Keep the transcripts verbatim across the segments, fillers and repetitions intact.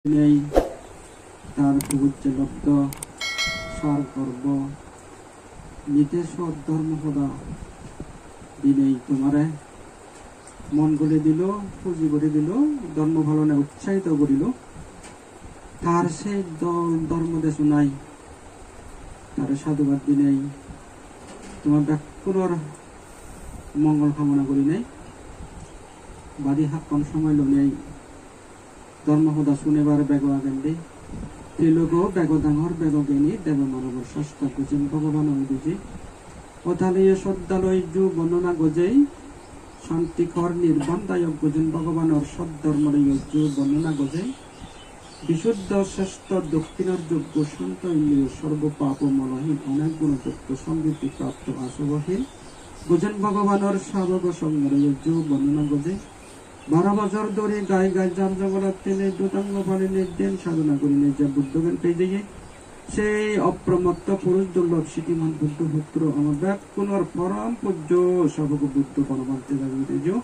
Nei, tar pubujje lobdo sar gorbo nite sot dhormo hoda dinei tomare mon guli dilo, puji guri dilo, dhormo palone utsahito gurilo. Tar sei dol dhormo desunai tare sadhubad dinei toma bekkunor mongol kamona gurinei badi hakkon somoy lonei dhormo hoda sunebar bego agendi, trilogo bego dangor bego geni debo manobor srestho Gojen Bhogobano udiji. Otaliye sroddha loi ju bondona gojei, santikor nirban dayok Gojen Bhogobanor sot dhormo loi ju bondona gojei. Bisuddho srestho dokkinor joggo santo indriyo sorbo papo molohin onek guno joggo samriddhi prapto asobohin Gojen Bhogobanor sabok songho loi ju bondona gojei. Baro bojor dhuri gai gai jar jongolat tene dutang gopale nijjen sadhona gurinei je Buddho gyan pei jeye, sei opromotto purush durlob sitiman Buddho putro ama bekkunor porom pujjo sabok Buddho Bhogobante jagite ju.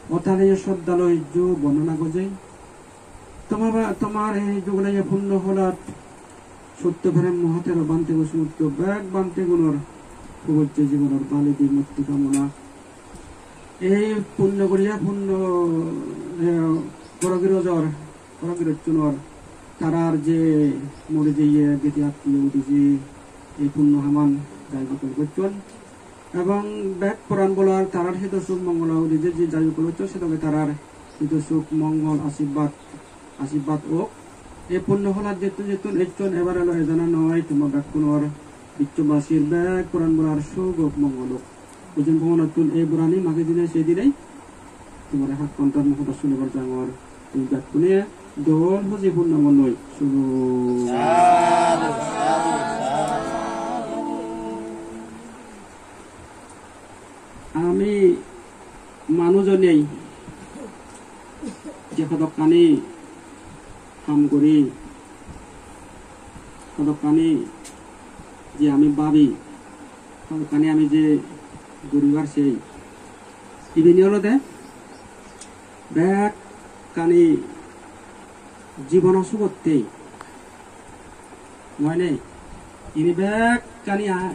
Otaliye sroddha loi ju bondona gojei. Toma ba-, tomar ei jugoleye punno holat sotto prem mohatero bhante bo sumotto bek bhante gunor pubujje jibonor baledi motti kamona. Ei punno guriya punno, eh, gorogirojor, gorogirocchunor tarar je mori jeye geti attiyo udiji ei punno haman jai jokol gocchon. Ebong bek poran bolar tarar hido suk mongol udije je jai jokol gocchon sedoge tarar hido suk mongol asirbad, asirbad ok. Ei punno holat jettun jettun ecchon ebar elo ejana noi, toma bekkunor bichchobasir bek poran bolar suk ok mongol ok. Gojen Bhogobanottun ei borani magi dinei sei dinei tomare hakkon dhormo hoda sunebar jangor. Tumi bekkune dol huji punno mon loi suru. Ami manuj onei je hodokkani ham guri, hodokkani je ami babi, hodokkani ami je guribar sei, ibeni olode bekkani jibono sugottei, noi ne? Ini bekkani a-,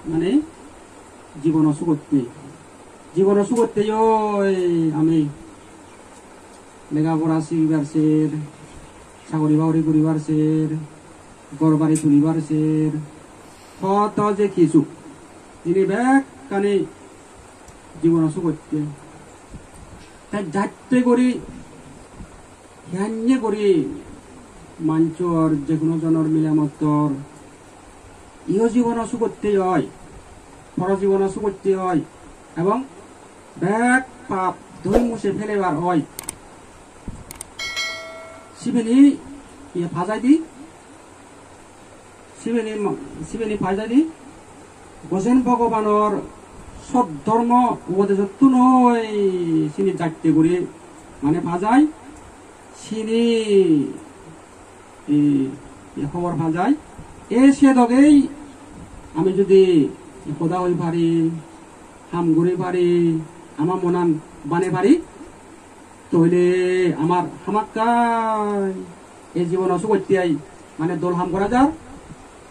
mane jibono sugottei. Jibono sugottei oi ami lega pora sigibar ser, sagori bagori guribar ser, ghor bari tulibar ser, hoto je kisu. Ini bekkani jibono sugottei. Te jatte guri, hiyanye guri manjor je hono jonor mile mottor iyo jibono sugottei oi, poro jibono sugottei oi, ebong bek pap dhoi muje pelebar oi. Sibeni iye pajai di, sibeni ma-, sibeni pajai di Gojen Bhogobanor sot dhormo upodejottun oi sini jatte guri mane pajai, sini ei, ei hobor pajai. Ei sedogei ami judi hoda hoi pari, ham guri pari, ama monan bane pari, toile amar hamakkai ei jibono sugottei mane dol ham gora jar,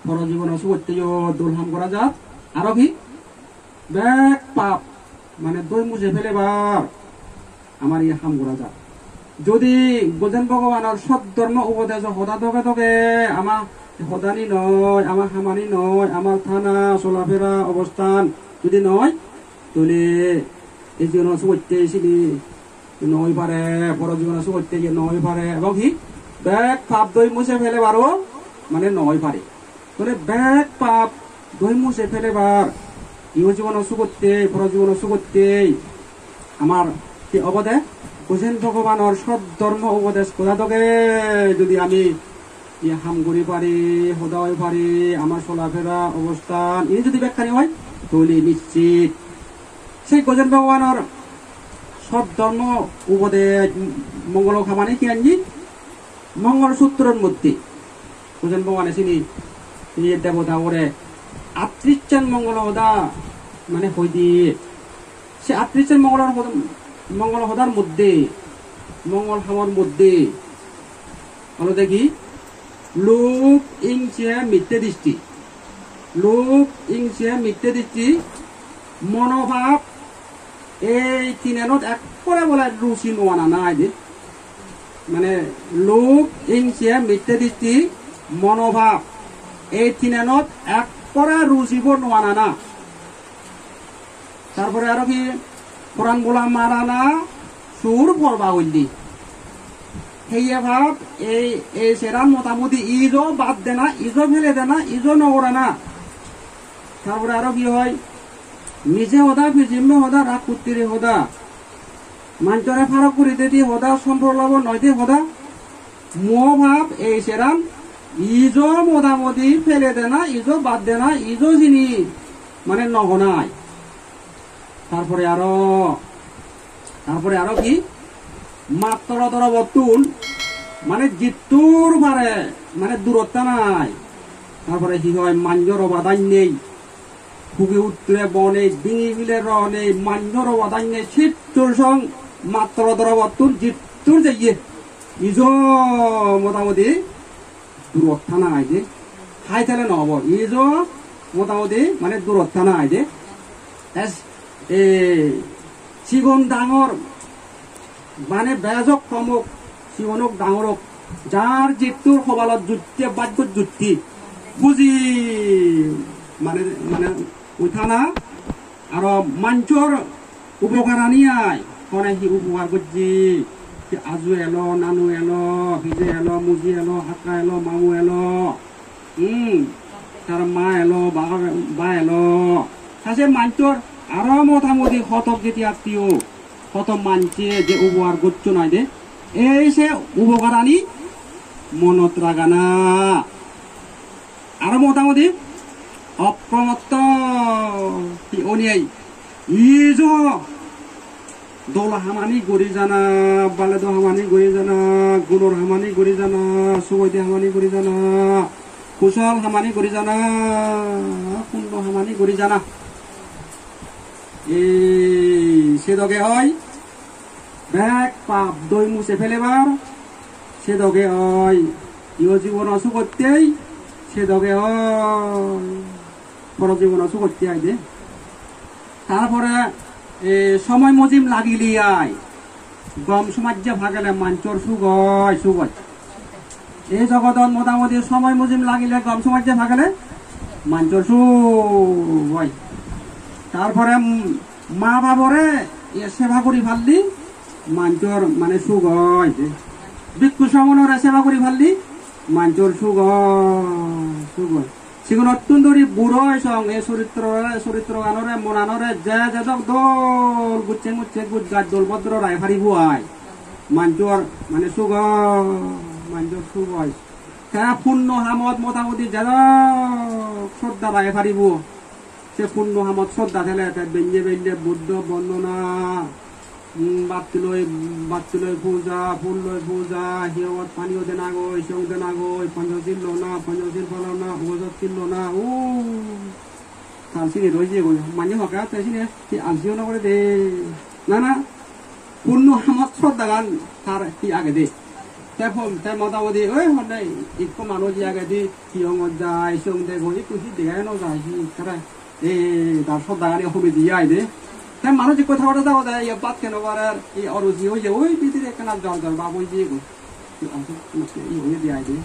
poro jibono sugotteiyo dol ham gora jar. Aro hi? Bek pap mane dhoi muje pelebar amar iye ham gora jar. Jodi Gojen Bhogobanor sot dhormo upodejo hoda doge doge ama hodani noi, ama hamani noi, amar thana, solafera, obosthan jodi noi, toile ei jibono sugottei sini no oi pare, poro jibono sugottei iye no oi pare, ebong hi bek pap dhoi muje pelebaro mane no oi pare. Tole bek pap dhoi muje pelebar, iyo jibono sugottei, poro jibono sugottei amar hi obode? Gojen Bhogobanor sot dhormo upodes hoda doge jodi ami iye ham guri pari, hoda hoi pari, amar solafera, obosthan, ini jodi bekkani oi, toile nischit sei Gojen Bhogobanor sot dhormo upodes mongolo hamani hi anji? Mongol Sutror moddhe Gojen Bhogobane sini, sini debota ore attrish jan mongolo hoda mane hoi diye. Se attrish jan mongolor hoda, mongolo hodar moddhe, mongol hamor moddhe Olode hi? Lub, ingse, mitte dristi. Lub, ingse, mitte dristi, monobhab, ei tinenot ekkore bole ruchi no ana na aide. Mane lub, ingse, mitte dristi, monobhab, ei tinenot ekkore ruchibo no ana na. Tar pore aro hi? Poran bola marana, sur porba golle. Heye pap, ei, ei seran motamoti ijo bad dena, ijo pele dena, ijo no gorana. Tar pore aro hi oi? Mije hoda, pijimme hoda, rag kuttiri hoda. Manjore farok guri dede hoda, somprolobon oide hoda. Moho pap, ei seran ijo motamoti pele dena, ijo bad dena, ijo sini mane no honai. Tar pore aro, tar pore aro hi? Matro dorobottun mane jittur pare mane durot tanai. Tar pore hi oi? Manjor obadannei, hugi uttre bonei, dingi bile ronei, manjor obadannei, sittur song matro dorobottun jittur jeye. Ijo motamoti durot tana aide. Hai tele no obo. Ijo motamoti mane durot tana aide. Es, e, sigon dangor, mane bej ok, hom ok, sigon ok, dangor ok, jar jittur hobalot jutte, bajjot jutte, huji mane, mane ui tana. Aro manjor upokarani ai, hone hi upokar gojje, hi aju elo, nanu elo, pije elo, muji elo, hakka elo, mamu elo, hmm, tar ma elo, ba, ba elo. Ta se manjor aro motamoti hoto giti attiyo, hoto manje je upokar gojjon aide, ei se upokarani monot ragana. Aro motamoti opromotto hi oniyai. Ijo dol hamani guri jana, baledo hamani guri jana, gunor hamani guri jana, sugoide hamani guri jana, kusol hamani guri jana, punno hamani guri jana. Ei se doge oi. Bek pap doi muje pelebar, se doge oi. Iho jibono sugottei, se doge oi. Poro jibono sugottei aide. Tar pore, e, somoy mojim lagile ai. Gom somajje pagele manjor suk oi, suk oi. Ei jogodot motamoti somoy mojim lagile gom somajje pagele manjor suk oi. Tar pore, mm, ma babore, e, seba guri palli manjor mane suk oi de. Bhikkhu sramonore seba guri palli manjor suk oi, suk oi. Sigonottun dori buro oi song, e soritro, soritroganore, monanore, je jedok dol gucche mucche guj gaj dol bodro rai paribo ai. Manjor mane suk oi, manjor suk oi. Te punno hamot motamoti jedok sroddha rai paribo. Se punno hamot sroddha thele te benne benne Buddho bondona, mm, battuloi, battuloi puja, phulloi puja, hiyongot paniyo denagoi, siyong denagoi, Panchashil lona, Panchashil palona, Uposothshil lona, o, tal sini roi jeyegoi. Manye hokke te sini hi alsiyo no gore de. Na, na, punno hamot sroddhagan tar hi agede. Te pon-, te motamoti, oi, honne ikko manuj agede, hiyongot jai, siyong degoi, ikko hi dega no jai, hi ekkere, e, tar sroddhagani homi diye aide. Te manuj ikko thagode thagode, iye bhat hei no parer, iye oruji oye, oi bidire ekkena jor jor bhab oi jiyegoi. Hi oye diye aide.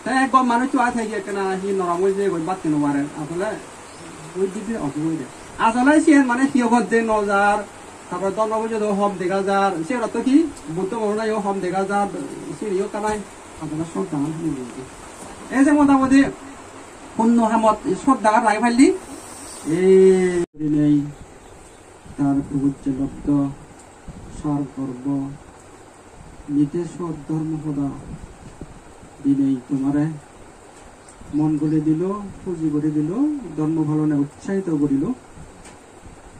Te ekko manuj to age, iye ekkena hi norom oi jiyegoi, bhat hei no parer. Asole, oi bidire osuk oide. Asole siyen mane hiyongot jei no jar, Tar pore dhormo pujo do hom dega jar, se ortho hi? Buddho bhawona yo hom dega jar, sini yo ekka nai, adara sroddha han hini. Ei je motamoti punno hamot sroddha han ragi palli, ei dinei tar pubujje lobdo sar gorbo nite sot dhormo hoda dinei tomare mon guli dilo, puji guri dilo, dhormo palone utsahito gurilo.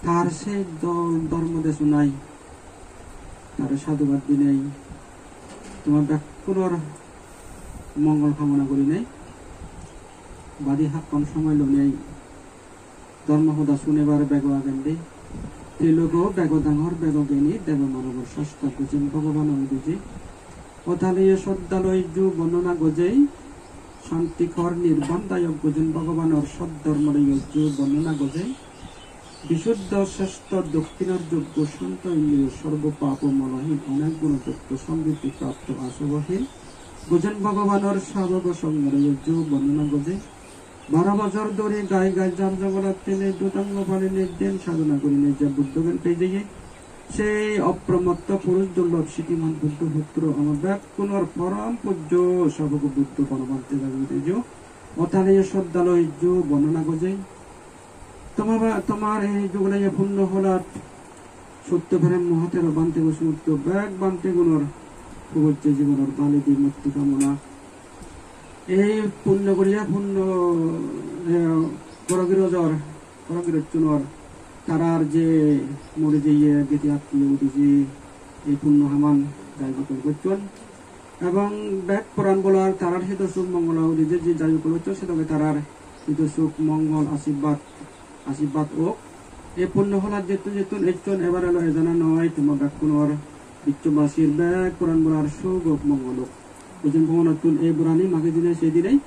Tar se dol dhormo desonai tare sadhubad dinei, toma bekkunor mongol kamona gurinei, badi hakkon somoy lonei, dhormo hoda sunebar bego agendi, trilogo bego dangor bego geni, debo manobor sasta gujen Bhogobano uduji. Otaliye sroddha loi ju bonnona gojei, santikor nirban dayok Gojen Bhogobanor sot dhormo loi ju bonnona gojei, bisuddho srestho dokkinor joggo santo indriyo sorbo papo molohin onek guno joggo samriddhi prapto asobohin Gojen Bhogobanor sabok songho loi ju bonnona gojei, baro bojor dhori gai gai jar jongolat thenei dhutango palinei dhyan sadhona gurinei je Buddhogen pei jeye, sei opromatto purush durlobh siddhiman Buddho putro ama bekkunor porom pujjo sabok Buddho Bhogobante jagabide ju, otaliye sroddha loi ju bonnona gojei. Toma ba-, tomar ei jugoleye punno holat Sotto Prem Mohatero Bhante Gosmotto bek bhantegunor pubojje jibonor baledi mutti kamona. Ei punno guriya punno, eh, boro girojor, boro girocchunor tarar je mori jeye geti attiyo udije ei punno haman jai gotton gocchon. Ebong bek poran bolar tarar hido suk mongol udije je jai gotton gocchon sedoge tarar hido suk mongol asirbad, asirbad ok. Ei punno holat jettun jettun ecchon ebar elo ejana noi, toma bekkunor bichchobasir bek poran bolar suk ok mongol ok. Gojen Bhogobanottun ei borani magi dinei sei dinei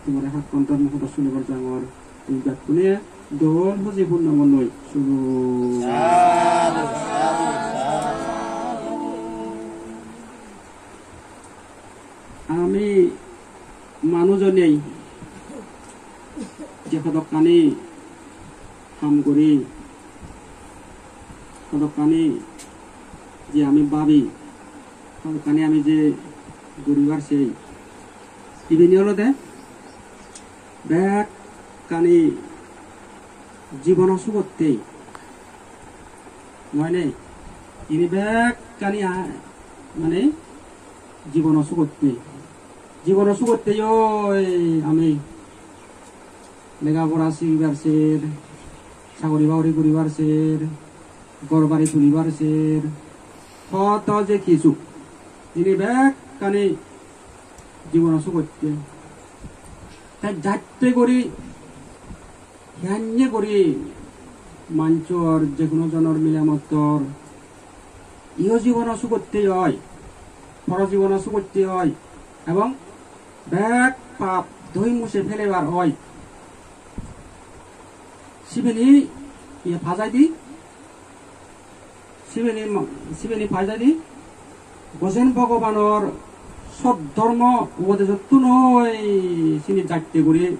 tomare hakkon dhormo hoda sunibar jangor. Tumi bekkune dol huji punno mon noi. Suru. Ami manuj onei je hodokkani ham guri, hodokkani je ami babi, hodokkani ami je guribar sei, ibeni olode bekkani jibono sugottei, noi ne? Ini bekkani a-, mane jibono sugottei. Jibono sugottei oi ami lega pora sigibar ser, sagori bagori guribar ser, ghor bari tulibar ser, hoto je kisu. Ini bekkani jibono sugottei. Te jatte guri, hiyanye guri manjor, je hono jonor mile mottor, iyo jibono sugottei oi, poro jibono sugottei oi, ebong bek pap dhoi muje pelebar oi. Sibeni iye pa jai di, sibeni ma-, sibeni pa jai di, Gojen Bhogobanor sot dhormo upodejottun oi sini jatte guri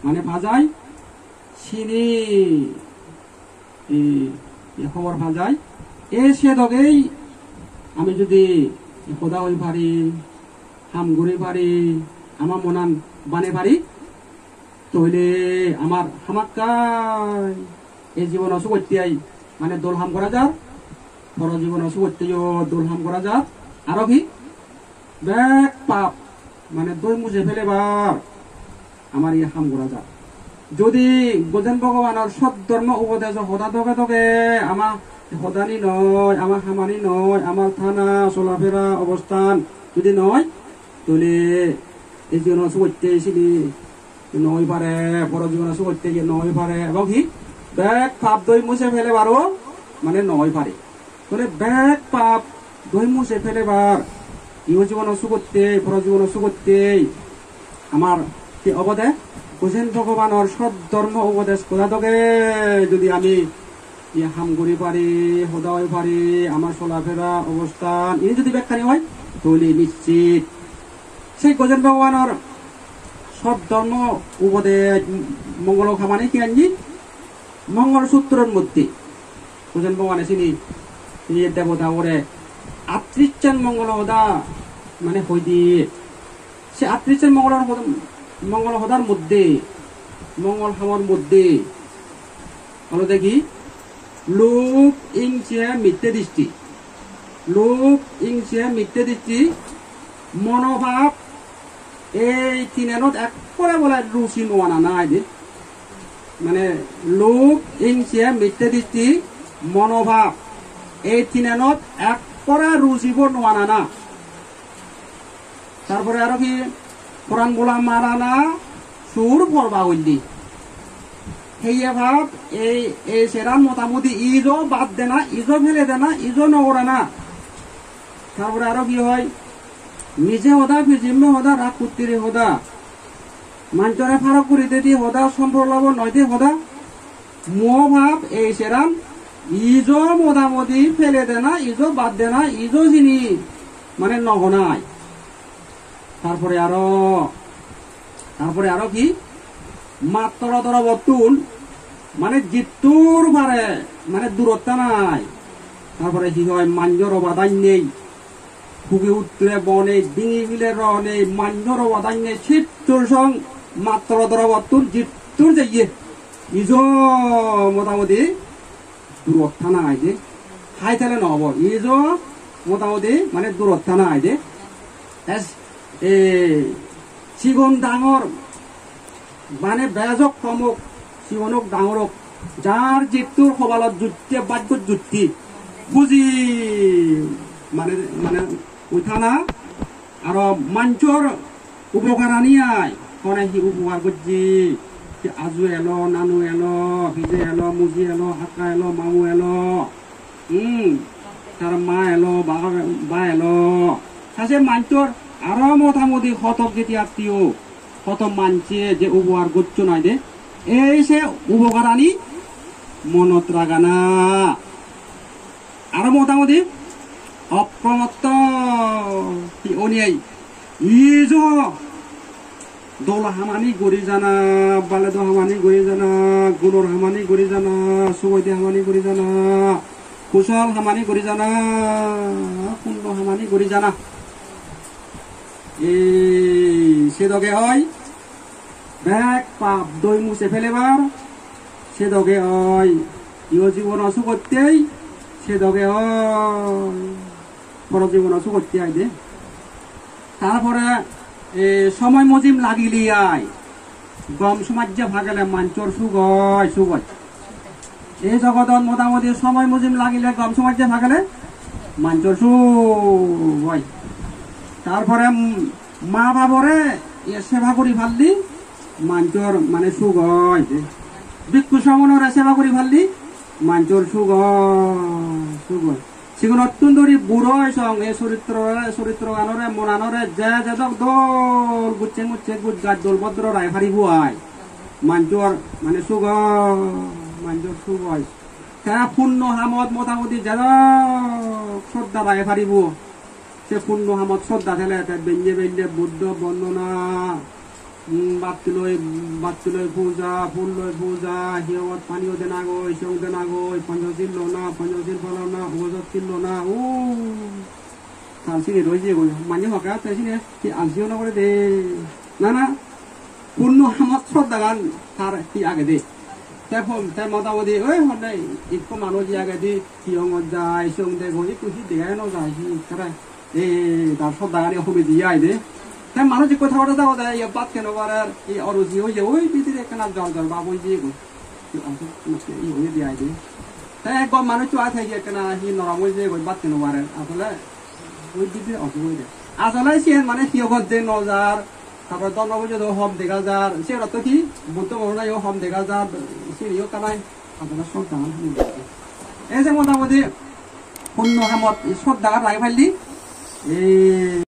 mane pa jai, sini ei, ei hobor pa jai. Ei se dogei ami judi hoda hoi pari, ham guri pari, ama monan bane pari, toile amar hamakkai ei jibono sugottei mane dol ham gora jar, poro jibono sugotteyo dol ham gora jar. Aro hi? Bek pap mane dhoi muje pelebar amar iye ham gora jar. Jodi Gojen Bhogobanor sot dhormo upodejo hoda doge doge ama hodani noi, ama hamani noi, ama thana, solafera, obostan jodi noi, tole ei jibono sugottei sini noi pare, poro jibono sugottei ye noi pare, ebong hi bek pap dhoi muje pelebaro mane noi pare. Tole bek pap dhoi muje pelebar, iho jibono sugottei, poro jibono sugottei, amar hi obode? Gojen Bhogobanor sot dhormo upodes hoda doge jodi ami iye ham guri pari, hoda hoi pari, amar solafera, obostan, ini jodi bekkani oi, tole nischit sei Gojen Bhogobanor sot dhormo upodes mongolo hamani hi anji? Mongol Sutror moddhe Gojen Bhogobane sini, sini debota ore attrish jan mongol hoda mane hoi diye. Se attrish jan mongol hoda, mongol hodar moddhe, mongol hamor moddhe olode hi? Lub, ingse, mitte dristi. Lub, ingse, mitte dristi, monobhab, ei tinenot ekkore bole ruji no ana na ede. Mane lub, ingse, mitte dristi, monobhab, ei tinenot ekkore rujibo no ana na. Tarpore aro hi? Poran bola marana, sur porba golle. Heye pap, ei, ei seran motamoti ijo bad dena, ijo pele dena, ijo no gorana. Tarpore aro hi oi? Mije hoda, pijimme hoda, rag kuttiri hoda, manjore parok guri dede hoda, somprolobon noi de hoda, moho pap ei seran ijo motamoti pele dena, ijo bad dena, ijo sini mane no honai. Tarpore aro, tarpore aro hi? Matro dorobottun mane jittur pare mane durot tanai. Tarpore hi hoi, manjor obadannei, hugi uttre bonei, dingi bile ronei, manjor obadannei, sittur song matro dorobottun jittur jeye. Ijo motamoti durot tana aide. Hai tele no obo. Ijo motamoti mane durot tana aide. Es, e, sigon dangor, mane bej ok kom ok, sigon ok dangor ok, jar jittur hobalot jutte, bajgot jutte, buji mane, mane ui tana. Aro manjor upokarani ai, hone hi upokar gojje, hi aju elo, nanu elo, pije elo, muji elo, hakka elo, mamu elo, hmm, tar ma elo, ba, ba elo. Ta se manjor aro motamoti hoto giti attiyo, hoto manje je upokar gojjon aide, ei se upokarani monot ragana. Aro motamoti opromotto hi onei ijo dol hamani guri jana, baledo hamani guri jana, gunor hamani guri jana, sugoide hamani guri jana, kusol hamani guri jana, punno hamani guri jana. Ei se doge oi. Bek pap doi muje pelebar, se doge oi. Iyo jibono sugottei, se doge oi. Poro jibono sugottei aide. Tarpore, e, somoy mojim lagile ai. Gom somajje pagele manjor suk oi, suk oi. Ei jogodot motamoti somoy mojim lagile, gom somajje pagele manjor suk oi. Tarpore, mm, ma babore ye seba guri palli manjor mane suk oi de. Bhikkhu sramonore seba guri palli manjor suk oi, suk oi. Sigonottun dori buro oi song ei soritro, soritroganore, monanore je jedok dol gucche mucche guj gaj dol bodro rai paribo ai. Manjor mane suk oi, manjor suk oi. Te punno hamot motamoti jedok sroddha rai paribo. Se punno hamot sroddha thele te benne benne Buddho bondona, mm, battuloi, battuloi puja, phulloi puja, hiyongot paniyo denagoi, siyong denagoi, Panchashil lona, Panchashil palona, Uposothil lona, o, tal sini roi jeyegoi. Manye hokke te sini hi alsiyo no gore de. Na, na, punno hamot sroddhagan tar hi agede. Te pon-, te motamoti oi honne ikko manuj agedi hiyongot jai, siyong degoi, ikko hi dega no jai, hi ekkere, e, tar sroddhagani homi diye aide. Te manuj ikko thagotte thagotte, ye bhat hei no parer, ye oruji oye, oi bidire ekkena jor jor bhab oi jeyegoi. Hi osuk, nakke, ye oye diye aide. Te ekko manuj to age, ekkena hi norom oi jeyegoi, bhat hei no parer. Asole, oi bidire osuk oye de. Asole siyen mane hiyongot je no jar, tarpore dhormo pujo do hom dega jar, se ortho hi? Buddho bhawona yo hom dega jar, siniyo ekka nai, adara sroddha han hom dega jar. Ei je motamoti punno hamot sroddha han ragei palle, ei